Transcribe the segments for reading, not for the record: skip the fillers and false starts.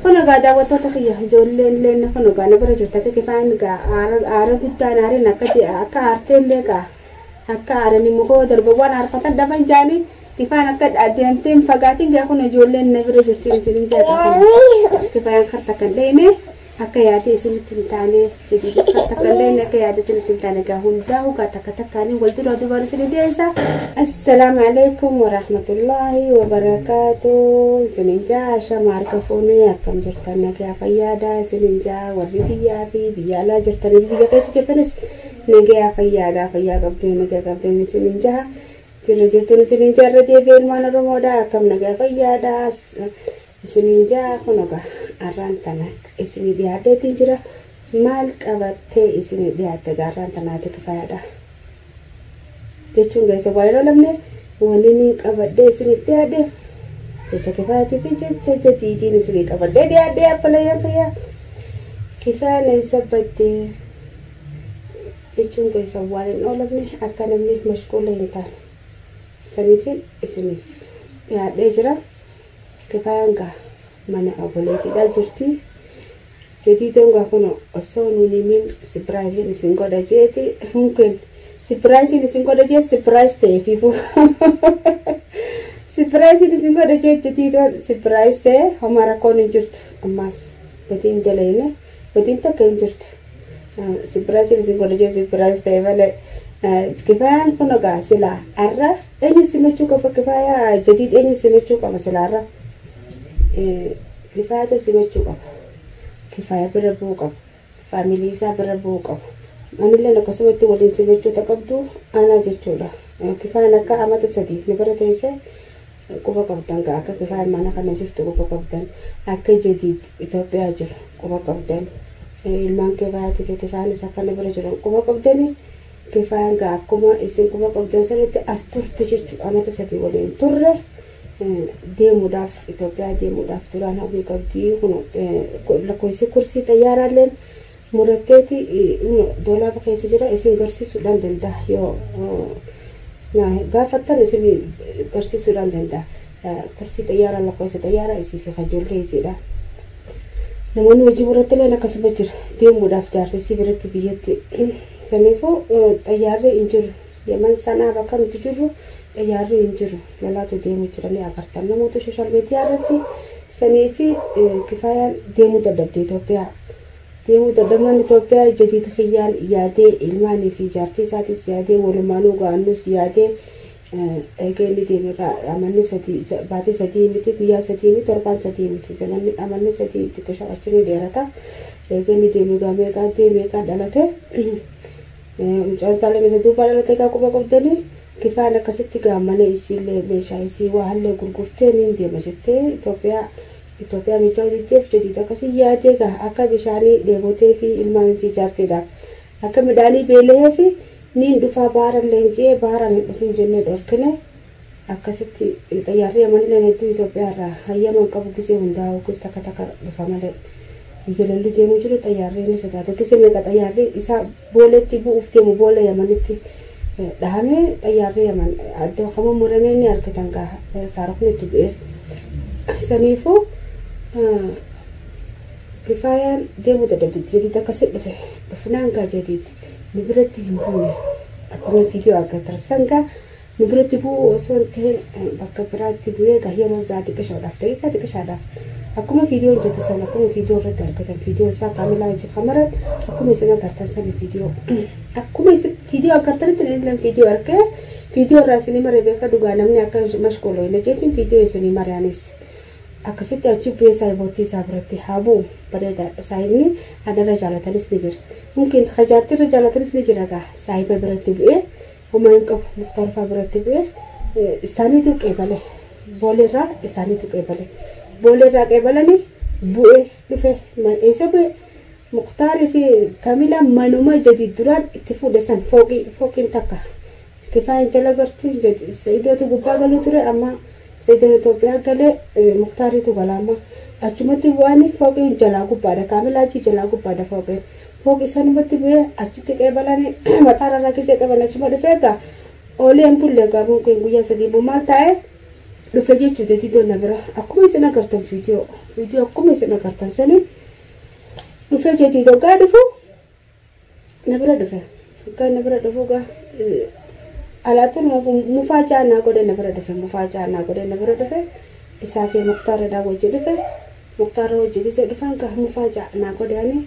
Kun egaa daawwattoota kiyya, ijoolleen illee kun egaa na bira jirti. Akka Kifaan egaa aara guddaan aariin akka aartee illee egaa akka aaranii mukoo darbawwan aarfatan dhaban jaanii Kifaan akka deemtee hin fagaatin gaa kun ijoolleen na bira jirti isinin jedha. Kun Kifaan karta kan dhayne akka yaade isinitti hin taane, Jadiidis karta kan dhayne akka yaade isinitti hin taane, gaa hundaa'u gaa takka takkaanii wal dura duubaan isin dhiyeessa. Assalaamu alaikum warahmatullaahi wabarakaatu. Isinin jaa, shama harka fuunee, akkam jirtan? Nagaa fayyaadha isinin jaa. Warri biyyaa fi biyya alaa jirtanii biyya keessa jirtanis nagaa fayyaadha, fayyaa qabdeen, nagaa qabdeen isinin jaa. Jirra jirtuun isinin jaarra deebi'ee ilmaan Oromoodha, akkam nagaa fayyaadha isinin jaa. Kun egaa arraan tana isinii dhiyaadheetiin jira. Maal qabattee isinii dhiyaatte gaarraan tanaati Kifaayadha jechuun geessa waa yeroo lamne wanni ni qabadhee isiniif dhiyaadhe jecha Kifaayatii fi jecha Jadiidiin isinii qabadhee dhiyaadhee. Abbalayyaan fayyaa, Kifayaan eessa baddee jechuun keessa waan hin oolamne, akka namni mashquula hin taane saniifin isiniif dhiyaadhee jira. Kifayaan gaa mana obboleettiidhaa jirti. Jadiidoon gaa kun osoo nuun himin surpriseiin isin godha jeeti, mungkin surpriseiin isin godha jee surprise ta'eefiifu surpriseiin isin godha jee Jadiidoon surprise ta'e. Homaa rakkoon hin jirtu, ammaas gatiin dalayne gatiin takka hin jirtu. Surpriseiin isin godha jee surprise ta'e malee Kifayaan kun egaa silaa har'a eenyu simachuu qaba? Kifayaa Jadiid eenyu simachuu qaba? Silaa har'a Kifayaatu simachuu qaba. Kifaya bira bu'uu qaba. Family isaa bira bu'uu qaba. Anillee akkasumatti waliin simachuu qabdu ana jechuudha. Kifayaan akka amata 3 ni bira teessee quba qabdan gaa, akka Kifayaan mana kana jirtu quba qabdan, akka Jadiid Itoophiyaa jiru quba qabdan, ilmaan Kifayaatii fi Kifayaanis akka na bira jiran quba qabdanii. Kifayaan gaa akkuma isin quba qabdan sanitti as turte jechuudha. Amata 3 waliin turre. Deemuudhaaf, Itoophiyaa deemuudhaaf duraan hawwii qabdii. Kun lakkoofsi kursii xayyaaraalleen muratteeti doolaaba keessa jira, isin garsiisuudhaan danda'a, yoo gaafattan isin garsiisuudhaan danda'a. Kursii xayyaaraa, lakkoofsa xayyaaraa isii fi ijoollee isiidha. Namoonni hojii murattillee akkasuma jira deemuudhaaf jaarsisii biratti biyyatti. Saniifuu xayyaarri hin jiru. Yaman Sanaa bakka nuti jirru xayyaarri hin jiru. Lolaatu deemu jiranii agartan namoota social media irratti. Sanii fi Kifayaan deemuu dadhabde Itoophiyaa. Deemuu dadhabnaan Itoophiyaa Jadiid kiyyaan yaadee, ilmaanii fi jaartii isaatis yaadee, walumaanuu ga'annus yaadee, eegee inni deeme amanni 3, baatii 3 miti, guyyaa 3 miti, torbaan 3 miti, zamanni amanni 3 xiqqoo achi ni dheerata. Eegee inni deeme gaa meeqaan deeme, meeqaan dhalate, mucaan isaallee isa duubaa dhalate gaa quba qabdanii. Kifaan akkasitti gaa mana isiillee meeshaa isii waa hallee gurgurtee niin deema jettee Itoophiyaa mijaa'uu diddeef. Jadiid akkasii yaadee gaa akka bishaanii dheebotee fi ilmaan fi jaartiidhaaf akka midhaanii beela'ee fi niin dhufaa baarallee hin jee, baaraan hin dhufin jennee dhorkine. Akkasitti xayyaarri Yamanillee hedduu Itoophiyaa irraa hayyama hin qabu gisee hundaa'u, gis takka takka dhufa malee. Biyya lolli deemuu jiru xayyaarri inni sodaata. Gisee meeqa xayyaarri isaa booleetti bu'uuf deemu boolee Yamanitti dhahamee, xayyaarri Yaman adda kama muramee ni argatan gaa saarofni itti bu'ee. Saniifuu Kifaayaan deemuu dadhabde. Jadiid akkasi dhufe. Dhufnaan gaa Jadiid nu biratti hin buune. Akkuma viidiyoo agartan sangaa nu biratti bu'uu osoo hin ta'in bakka biraatti bu'ee gaa yeroo isaa xiqqishoodhaaf, daqiiqaa xiqqishaadhaaf, akkuma viidiyoon jettu sana, akkuma viidiyoo irratti argatan, viidiyoo isaa kaamilaa hojii kamaran akkuma isin agartan sana, viidiyoo akkuma isin viidiyoo agartanitti illee viidiyoo argee viidiyoo irraa isinii mare beeka. Dhugaa namni akka mashquuloo hin jeetiin viidiyoo isinii mare. Anis akkasitti achi bu'ee saayibootii isaa biratti haa bu'u, bareedaadha. Saayibni haadharra jaalatanis ni jira, mungkin kajaartirra jaalatanis ni jira. Gaa saayiba biratti bu'ee homaa hin qabu. Muktaarfaa biratti bu'ee isaaniitu qeebale, booleerraa isaaniitu qeebale, booleerraa qeebalanii bu'ee dhufe. Eessa bu'e? Muktaarii fi Kamila manuma Jadiid duraan itti fuudhe san, fooqii fooqiin takka Kifaayin jala garti, Saidootu gubbaa galuu ture. Amma Saidoon Itoophiyaa galee Muktaariitu gala. Amma achumatti bu'anii fooqiin jalaa gubbaadha, Kaamilaa achi jalaa gubbaadha fooqiin. Fooqii sanumatti bu'ee achitti qeebalanii mataarra rakkisee qaban. Achuma dhufee egaa oolee hin bulle. Egaa mungkin guyyaa 3 buu maal ta'e Dhufe jechuudha Jadiidoo na bira akkuma isin agartan viidiyoo akkuma isin agartan sanii dhufe Jadiidoo gaa dhufu na bira dhufe gaa na bira dhufu gaa alaatuun mufaa caanaa godhe na bira dhufe mufaa caanaa godhe na bira dhufe isaa fi Muktaarradhaa wajji dhufe Muktaarra wajji gisee dhufan gaa mufaa caanaa godhe ani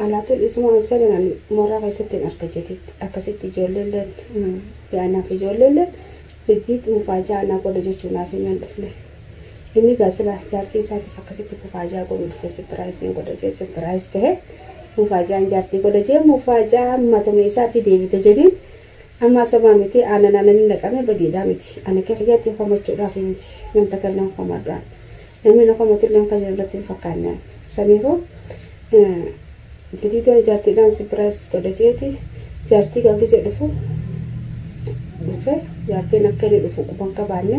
alaatuun isuma ansalan mooraa keessatti hin arga jetitti akkasitti ijoolleelleen yaanaaf ijoolleelleen Jadiid mufaajaa naa godhe jechuun naaf hin dhufne. Inni gaa sila jaartii isaatiif akkasitti mufaajaa godhu dhufe sirpiraayisiin godhe jee sirpiraayis ta'e mufaajaan jaartii godhe jee mufaajaa matuma isaatti deebite Jadiid. Amma sobaa miti aannan aannan naqame badiidhaa miti. Ani kiyyaatti homachuudhaaf miti. Namta kallan homadhaan. Namni na homatu illee kan jiru irratti hin fakkaanne. Saniifuu Jadiidaan jaartiidhaan sirpiraayis godhe jeeti jaartii gaa gisee dhufu dhufe jaartiin akka inni dhufu quban qabaanne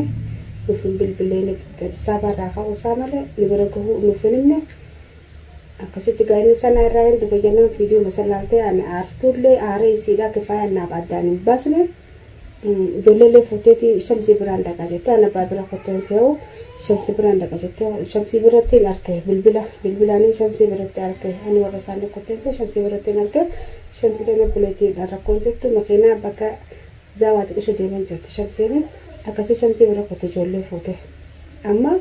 nuuf hin bilbilee saaba irraa ka'uu isaa malee nu bira gahuu nuuf hin himne akkasitti gaa inni sana irraa hin dhufe jennaan viidiyoo masalaaltee ani aartuullee aaree isiidhaa kifaayaan naaf addaan hin baasne ijoolleellee fuuteeti shamsii biraan dhaqa jettee ana abbaa bira kotteen se'u shamsii biraan dhaqa jettee shamsii biratti hin arge bilbila bilbilaanii shamsii biratti arge ani warra isaanii kotteen se'u shamsii biratti hin arge shamsii dhala buleetiidhaan rakkoon jirtu makiinaa bakka zaawaa xiqqisho deeman jirti shamsiin akkasii shamsii bira kotte ijoollee fuute amma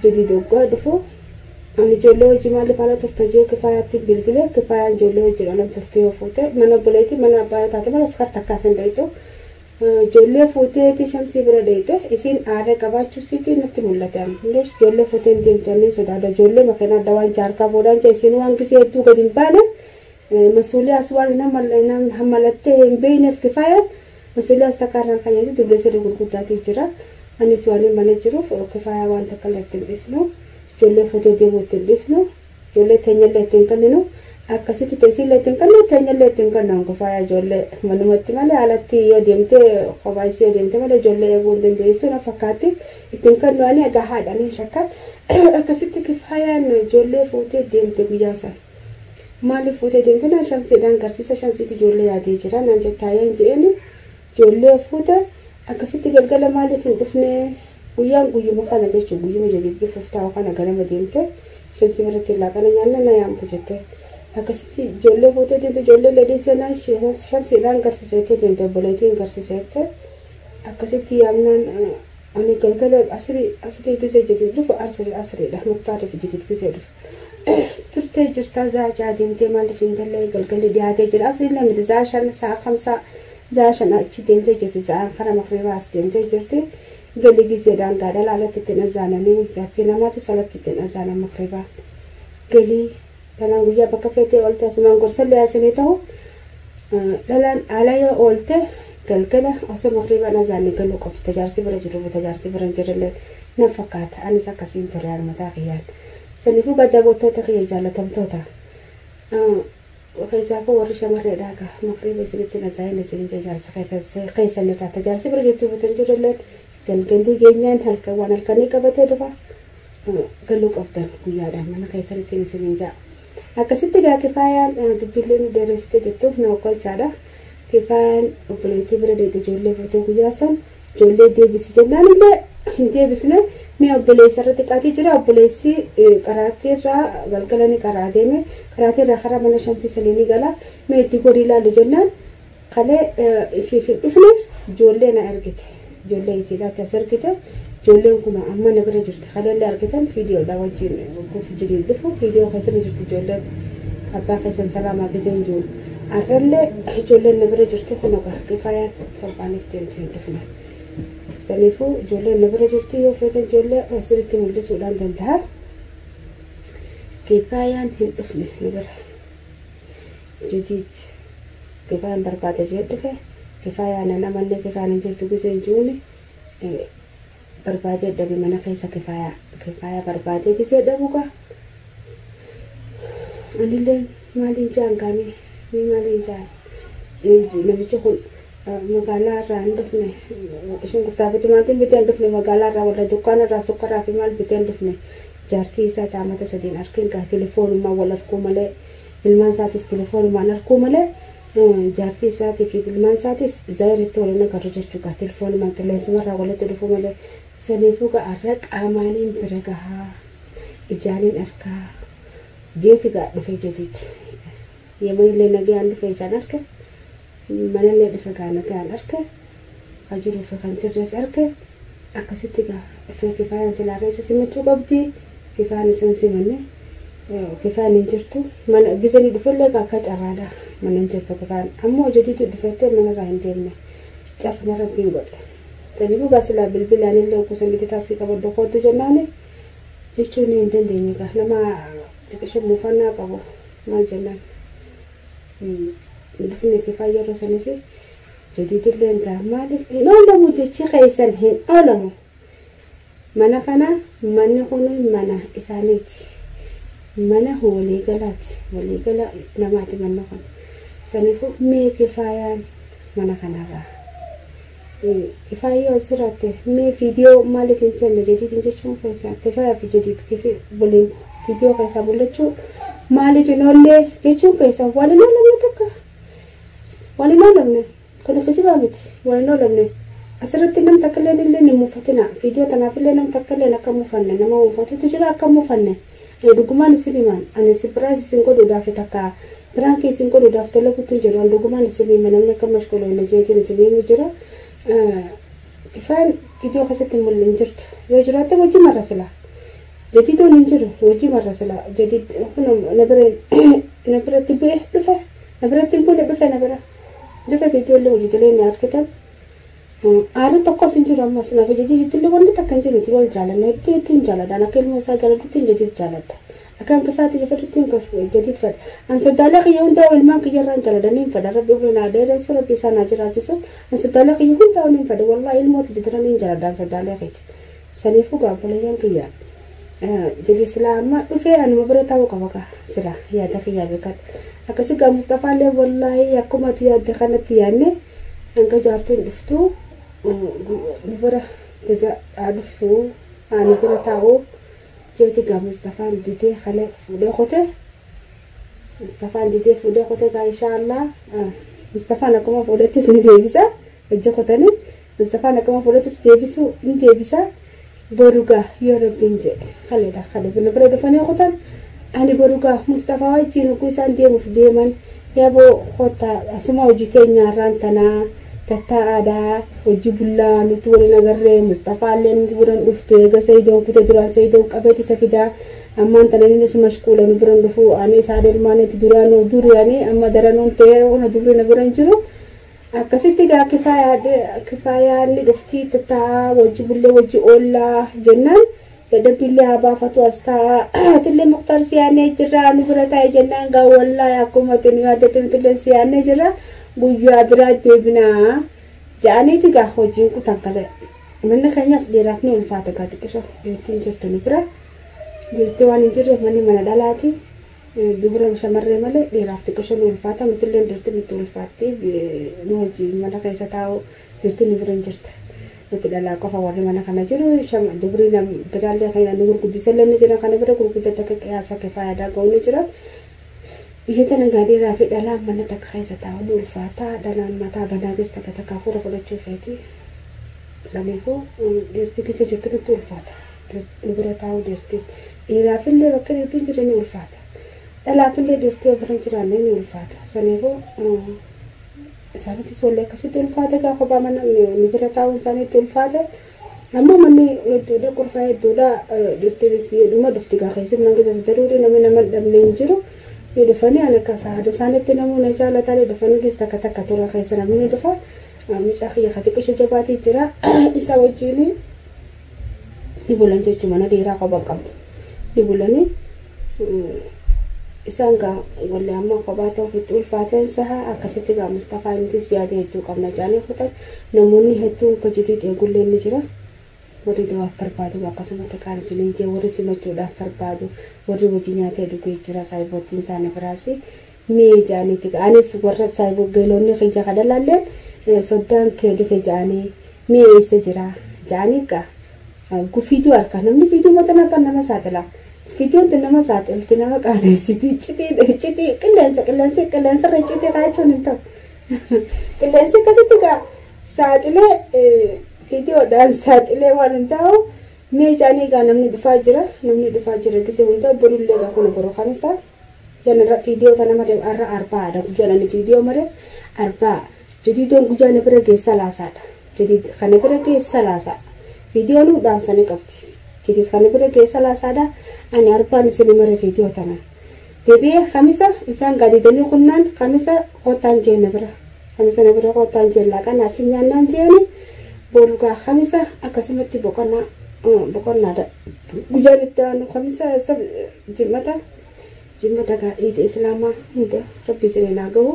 jadii doggaa dhufu ani ijoollee hojii maaliif ala turte jee kifaayaatti bilbile kifaayaan ijoollee hojii ala turte yoo fuute mana buleetii mana abbaa yoo taate mana sakar takkaa sin dhayitu ijoollee fuuteeti shamsii bira dheeyte isiin aaree qabaachuu isiitii natti mul'ate ammallee ijoollee fuutee hin deemtu anneen sodaadha ijoollee makiinaa adda waan jaarkaa fuudhaan jee isiin waan gisee hedduu gadi hin baane masuuliyaas waan hin hammalattee hin beeyneef kifaayaan masuuliyaas takka irraan kan jedhu dublee sadii gurguddaatii jira anis waan hin mana jiruuf kifaayaa waan takka illee ittiin dhisnu ijoollee fuutee deemuu ittiin dhisnu ijoollee teenyallee ittiin kenninu akkasitti teessiillee ittiin kennu teenyallee ittiin kennu kifaayaa ijoollee manumatti malee alatti yoo deemte kophaa isii yoo deemte malee ijoollee eeguu hin dandeessu na fakkaatti ittiin kennu ani egaa haadhanii shakka akkasitti kifaayaan ijoollee fuutee deemte guyyaa sana. Maaliif fuutee deemte naan shamsiidhaan garsiisa shamsiitu ijoollee yaadee jira naan jettaayeen je'een ijoollee fuute akkasitti galgala maaliif hin dhufne guyyaan guyyuma kana jechuun guyyuma jajjabbii dhufuuf taa'u kana ganama deemte shamsii biratti laaqana nyaanna na yaamte jette. Akkasitti ijoollee fuutee deemte ijoollee ladii seenaan shamsiidhaan garsiisettee deemte obboleettiin garsiisettee akkasitti yaamnaan ani galgala asrii gisee jedhu dhufu asriidha muktaariif jedhu gisee dhufu. Turtee jirtaa zaa ja'a deemtee maaliif hin galle galgalli dhiyaatee jira asriillee miti zaa shan sa'a kamsaa zaa shan achi deemtee jirti za'aan kara makriibaa as deemtee jirti galli giseedhaan gaadhala alatti ittiin azaananii jaartii namaatis alatti ittiin azaanan makriibaa galii dhalaan guyyaa bakka feetee oolte asumaan gorsallee asinii ta'u dhalaan ala yoo oolte galgala osoo makriibaan azaanni galuu qabdi tajaarsi bira jiru tajaarsi bira hin jirrellee nan fakkaata anis akkasiin ture mataa kiyyaan saniifuu gaddaa gootota kiyya jaalatamtoota keessaafuu warri shamarreedhaa gaa makriiba isinitti nazaayin isin jajaarsa keessan irraa tajaarsi bira jirtu bitan jirrelleen galgalli geenyaan halkan waan halkanii qabatee dhufa galuu qabdan guyyaadhaan mana keessanitti isiniin ja'a. Akkasitti gaa kifaayaan dubbillee nu dheeressite jettuuf na okkolchaadha. Kifaayaan obboleettii bira deete ijoollee fuutee guyyaa san ijoollee deebisi jennaan illee hin deebisne mee obboleessa irra xiqqaatii jira obboleessi qaraatii irraa galgala ni qaraa deeme qaraatii irraa karaa mana shamsii sanii ni gala mee itti godhi ilaali jennaan kalee ifiif hin dhufne ijoollee na ergite ijoollee isiidhaatti as ergite ijoolleen kun amma na bira jirti kaleellee argitan viidiyoodha wajjin jedhii dhufu viidiyoo keessa ni jirti ijoolleen abbaa keessan salaamaa keessa hin jiru arrallee ijoolleen na bira jirti kun egaa kifaayaan torbaaniif deemte hin dhufne saniifuu ijoolleen na bira jirti yoo feetan ijoollee asirratti mul'isuudhaan danda'a kifaayaan hin dhufne nu bira jadiid kifaayaan barbaada jee dhufe kifaayaan nan amallee kifaayaan hin jirtu gisee hin jiruuni barbaadee dhabe mana keessa kifaayaa barbaadee gisee dhabu gaa anillee maaliin jaan gaamee ni maaliin jaan namichi kun magaalaa irraa hin dhufne shunkurtaa fi timaatiin bitee hin dhufne magaalaa irraa warra dukkaana irraa sukkaraa fi maal bitee hin dhufne jaartii isaa taamata sadiin arkin gaa telefoonumaan wal arguu malee ilmaan isaatis telefoonumaan arguu malee Jaartii isaatii fi ilmaan isaatis zaayiritti waliin agarru jechuudha. Telefoonuma qilleensumarraa walitti dhufu malee saniifuu har'a qaamaaniin bira gahaa ijaaniin argaa jeeti gaa dhufe jetiiti. Yemanillee nagaan dhufe ijaan arge manallee dhufe gaa nagaan arge hajiruu fi kan tirrees arge akkasitti gaa dhufe kifaayaan silaarra isa simachuu qabdi kifaan isan simanne kifaan hin jirtu mana gisanii dhufellee akka carraadha mana hin jirtu kifaan ammoo jadiitu dhufettee manarraa hin deemne carruma rabbiin godhe. Saniifuu gaa silaa bilbilaan illee gosa miti taasii qabaddu kootu jennaani jechuun hin dandeenye gaa nama xiqqisho muufannaa qabu maal jennaan. Dhufne kifaa yeroo sanii fi jadiidillee gaa maaliif hin oolamu jechi keessan hin oolamu. Mana kana manni kun mana isaaniiti. Mana waliigalaati. Waliigala namaati manni kun. Saniifuu mee kifaayaan mana kanarraa. Kifaayyoo asirratti mee viidiyoo maaliif hin seenne jadiitiin jechuun keessaa kifaayaa fi jadiid waliin viidiyoo keessaa mul'achuu maaliif hin oollee jechuun keessaa waan hin oolamne takka. Waan hin oolamne kun kijibaa miti waan hin oolamne. Asirratti nam takka illee illee hin muufatina. Viidiyoo tanaaf illee nam takka illee akka muufanne nama muufatutu jira akka muufanne. Dhugumaan isin himan ani sirpiraayis isin godhuudhaaf takka biraankii isin godhuudhaaf dalaguutu jiru. Ani dhugumaan isin hima namni akka mashquloon jeetiin isin himu jira. Kifaan viidiyoo keessatti mul'in jirtu yoo jiraatte hojii marra sila. Jadiidoon hin jiru hojii marra sila. Jadiid kun na biratti bu'ee dhufe na biratti hin buune dhufe na bira dhufe viidiyoo illee hojii ni argitan. Aarri tokkos hin jiru ammas naaf jadiitti wanti takka hin jiru wal jaalanna hedduu hedduun jaaladha. Akka ilmoo isaa jaaladhutti jadiid jaaladha. Akka hanqifaatti jafadhutti jadiid fedha. An soddaalee kiyya hundaa ilmaan kiyya irraan jaaladha ni fedha. Rabbi umrii naa dheeressu rabbi isaa naa jiraachisu. An soddaalee kiyya hundaa ni fedha. Wallaahi ilmoota jadiran ni jaaladha an soddaalee kiyya. Saniifuu gaabboleeyyan kiyya. Jadi silaa amma dhufee anuma bira taa'uu qaba gaa sila yaada kiyyaa beekadha. Akkasii gaa Mustafaallee wallaahi akkuma ati yaadde kanatti yaadne hanga jaartiin dhuftuu nu bira gosa dhuftuu nu bira taa'uu jeeti gaa Mustafaan didee kalee fuudhee qote. Mustafaan didee fuudhee qote gaa inshaallah Mustafaan akkuma fuudhettis ni deebisa hojii qotanii Mustafaan akkuma fuudhettis deebisuu ni deebisa. Borugaa yoo rabbiin jedhe kaleedha kan nu bira dhufanii qotan ani borugaa Mustafaa wajjin hogguu isaan deemuuf deeman yaaboo kottaa asuma hojii teenyaarraan tanaa tattaa'aadhaa hojii bullaa nuti waliin agarree Mustafaallee nuti biran dhuftu eega Sayidoon kutee duraan Sayidoon qabeeti isa fidaa ammaan tana innis mashquula nu biran dhufu ani isaan ilmaanitti duraan duri ani amma daranuun ta'ee ona dubri na biran jiru. Akkasitti gaa kifaayaan ni dhuftii tattaa'aa wajji bullee wajji oollaa jennaan dadhabbiillee haa baafatu as taa'aa atillee Muktaar siyaannee jirra nu bira taa'e jennaan gaa wallaahi akkuma ati nu yaadatte nutillee siyaannee jirra guyyaa biraa deebinaa ja'aniiti gaa hojiin kutan kale. Manni keenyas dhiiraaf ni ulfaata gaa xiqqisho dhiirtiin jirtu nu bira dhiirtii waan hin jirreef manni mana dhalaati. Dubara shamarree malee dhiiraaf xiqqisho nu ulfaata nutillee dhiirtiin nutti ulfaatti nu wajjin mana keessa taa'u dhiirtiin nu bira hin jirtu. Nuti dhalaa qofa warri mana kana jiru dubri biraallee kan nu gurguddisallee ni jira kana bira gurguddate akka qiyaasa kifaayaadhaa ga'u ni jira. Biyya tana gaa dhiiraa fi dhalaan mana takka keessa taa'u ni ulfaata dhalaan mataa banaagis takka takka hafuura fudhachuu feeti. Saniifuu dhiirti keessa jirtu nutti ulfaata. Nu bira taa'u dhiirti. Dhiiraafillee bakka dhiirtiin jiru ni ulfaata. Dhalaafillee dhiirtii bira hin jiraanne ni ulfaata. Saniifuu isaanittis wallee akkasitti ulfaate gaa kophaa mana nu bira taa'uun isaaniitti ulfaate. Ammoo manni hedduudha qurfaa hedduudha dhiirtiinis dhuma dhufti gaa keessummaan keessa daruuri namni nama dhabne hin jiru. Ni dhufanii ani akka saada isaaniitti namoonni jaalatan dhufanii keessa takka takka tura keessa namni ni dhufa. Mucaa kiyya ka xiqqisho jabaatii jira isa wajjin ni bulan jechuun mana dhiiraa kophaa qabu. Ni bulanii isaan gaa wallee amma kophaa ta'uuf itti ulfaateen saha akkasitti gaa Mustafaa nutis yaada hedduu qabna jaanii kutan namoonni hedduun akka jadiid eegullee ni jira. Warri dawaaf barbaadu akkasumatti kaan isiniin jee warri simachuudhaaf barbaadu warri hojii nyaatee dhugee jira saayiboottiin isaanii biraas mee jaaniiti anis warra saayiboo geelonni kiyya kana laalleen soddaan kee dhufe jaanii mee eessa jira jaanii gaa gufiiduu harka namni fiiduu matanaa kan nama saaxila. Viidiyoon tun nama saaxilti nama qaaneessiti iccitii qilleensa qilleensi qilleensarra iccitii kaachuun hin ta'u. Qilleensi akkasitti gaa saaxilee viidiyoodhaan saaxilee waan hin ta'u meecaanii gaa namni dhufaa jira namni dhufaa jira gisee hunda borullee gaa kun boroo kamisaa yanarra viidiyoo tana mare arra arbaadha guyyaan ani viidiyoo mare arbaa jadiidoon guyyaa na bira geessa laasaadha jadiid kana bira geessa laasaa viidiyoo nu dhaamsanii qabdi jadiid kana bira geessa laasaadha ani arbaan isin mare viidiyoo tana deebi'ee kamisa isaan gaadidanii kunnaan kamisa kottaan jee na bira kamisa na bira kottaan jee laaqana asin nyaannaan jeeni borugaa kamisa akkasumatti boqonnaa boqonnaadha guyyaan itti aanu kamisa jimmata jimmata gaa iida islaamaa hunda rabbi isin haa gahu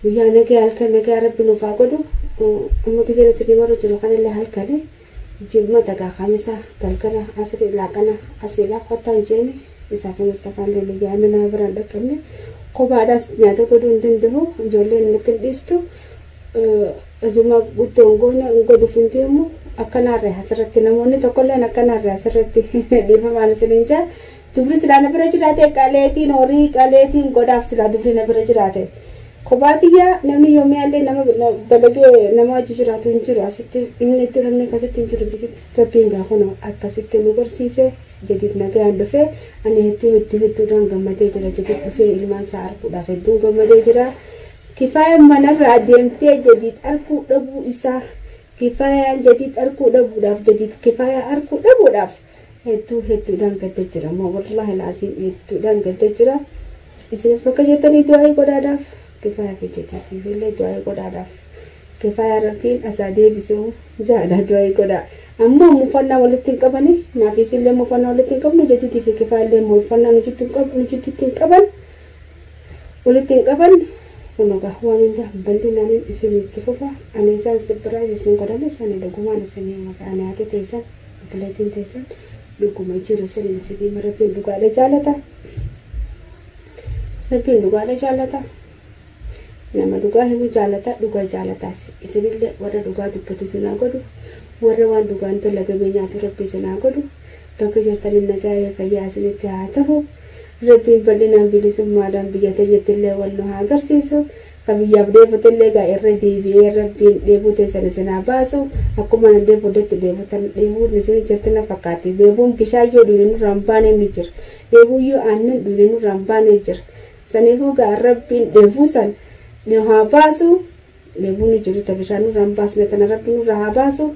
guyyaa nagaa halkan nagaa rabbi nuuf haa godhu amma giseen isin maru jiru kanallee halkani jimmata gaa kamisa galgala asri laaqana asiidha kottaan jeeni isaa fi Mustafaan illee yaa'ame nama biraan dhaqqabne kophaadhaas nyaata godhuu hin danda'u ijoolleen natti hin dhiistu azuma guddoo hin goone hin godhuuf hin deemu akkanaarree asirratti namoonni tokkolleen akkanaarree asirratti dhiifamaan isin hin jaa dubri silaa na bira jiraate qaleetiin horii qaleetiin godhaaf silaa dubri na bira jiraate kophaatiyyaa namni yoomiyaallee nama dalagee nama wajji jiraatu hin jiru asitti inni itti namni akkasitti hin jiru rabbiin gaa kun akkasitti nu garsiise jadiid nagaan dhufee ani hedduu hedduu hedduudhaan gammadee jira jadiid dhufee ilmaan isaa arguudhaaf hedduun gammadee jira kifaayaan manarraa deemtee jadiid arguu dhabuu isaa kifaayaan jadiid arguu dhabuudhaaf jadiid kifaayaa arguu dhabuudhaaf hedduu hedduudhaan gadda jira moo wallaahi laasiin hedduudhaan gadda jira isinis bakka jettanii du'aa godhaadhaaf kifaayaa fi jadiitiif illee du'aa godhaadhaaf kifaayaa rabbiin asaa deebisuu jaadha du'aa godhaa ammoo mufannaa walitti hin qabani naaf isillee mufannaa walitti hin qabnu jadiitii fi kifaayaallee mufannaa nujitti hin qaban walitti hin qaban kunugaa waan hunda bal'inaan isinitti fufa ani isaan sibbiraa isin godhame isaan dhugumaan isinii maqaa ani haati teessan obboleettiin teessan dhuguma jiru isin isinii rabbiin dhugaadha jaalata rabbiin dhugaadha jaalata nama dhugaa himu jaalata dhugaa jaalataas isinillee warra dhugaa dubbatu isin haa godhu warra waan dhugaan dalagamee nyaatu rabbi isin haa godhu bakka jirtaniin nagaa fayyaa isinitti haa ta'u rabbiin bal'inaan bilisummaadhaan biyya teenyattillee wal nu haa agarsiisu ka biyyaaf dheebutillee gaa irra deebi'ee rabbiin dheebuu teessan isin haa baasu akkuma nan dheebuudatti dheebutan dheebuun isin jirti na fakkaatti dheebuun bishaan yoo dhugne nurraa hin baane nu jira dheebuu yoo aannan dhugne nurraa hin baane jira saniifuu gaa rabbiin dheebuu san nu haa baasu dheebuu nu jiru ta bishaan nurraa hin baasne tana rabbi nurraa haa baasu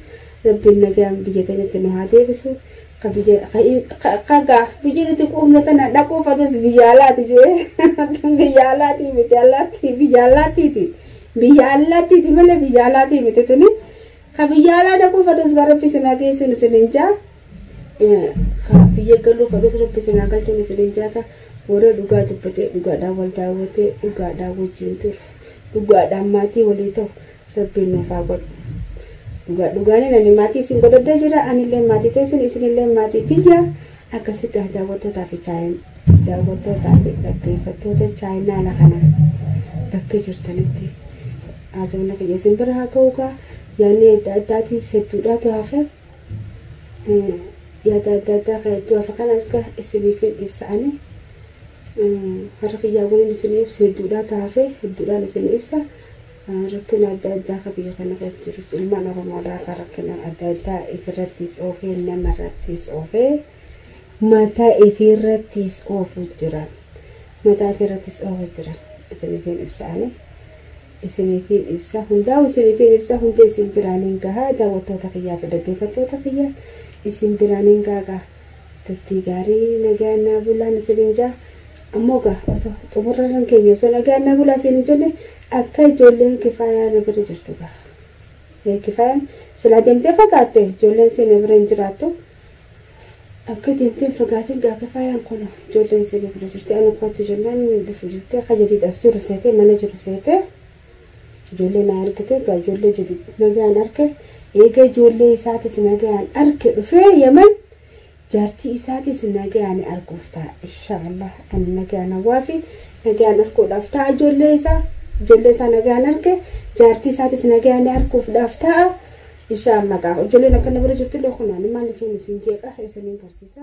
rabbiin nagaan biyya teenyatti nu haa deebisu kagaa biyyi nuti quufne tana dhaquu fadhus biyya alaati jee biyya alaatii miti alaatti biyya alaattiiti biyya alaattiiti malee biyya alaatii miti tuni ka biyya alaa dhaquu fadhus gara rabbi isin haa geessuun isin hin jaa ka biyya galuu fadhus rabbi isin haa galchuun isin hin jaa ka warra dhugaa dubbatee dhugaadhaan wal daawwatee dhugaadhaan wajjin turu dhugaadhaan maatii walii ta'u rabbiin nuuf haa godhu. Dhugaa dhugaaniin ani maatii isin godhadhee jira anillee maatii teessin isinillee maatii tiyya akkasitti daawwattootaa fi daawwattootaa fi dhaggeeffattoota chaayinaala kana bakka jirtanitti haasawni kiyya isin bira haa ga'u gaa yaadni adda addaatiis hedduudhaatu hafe yaada adda addaa kan hedduu hafe kanas gaa isiniif ibsa'anii har'a kiyyaa waliin isin ibsu hedduudhaatu hafe hedduudhaan isin ibsa. Rakkina adda addaa ka biyya kana keessa jirus ilmaan Oromoodhaa ka rakkina adda addaa ifirrattis oofee namarrattis oofee mataa ifirrattis oofu jiran mataa ifirrattis oofu jiran isiniifin ibsa'anii isiniifin ibsa hundaa'u isiniifin ibsa hundee isin biraaniin gahaa daawwattoota kiyyaa fi dhaggeeffattoota kiyyaa isin biraaniin gaagaa turtii gaarii nagaan naa bulaan isiniin jaa ammoo gaa osoo xumurarran keenya osoo nagaan naa bulaa isin hin jenne akka ijoolleen kifaayaa na bira jirtu gaa kifaayaan silaa deemtee fagaatte ijoolleen si na bira hin jiraattu akka deemtee fagaatiin gaa kifaayaan kun ijoolleen si na bira jirti ani kottu jennaan inni dhufu jirti akka jadiid as jiru seete mana jiru seete ijoollee na argite gaa ijoollee jadiid nagaan arge eega ijoollee isaatis nagaan arge dhufee yaman jaartii isaatis nagaan arguuf ta'a inshaallah ani nagaan hawaa fi nagaan arguudhaaf ta'a ijoollee isaa ijoollee isaa nagaan arge jaartii isaatis nagaan arguufdhaaf ta'a inshaallah gaafa ijoolleen akkana bira jirtu illee kun ani maaliif isin jeeqa isiniin barsiisa.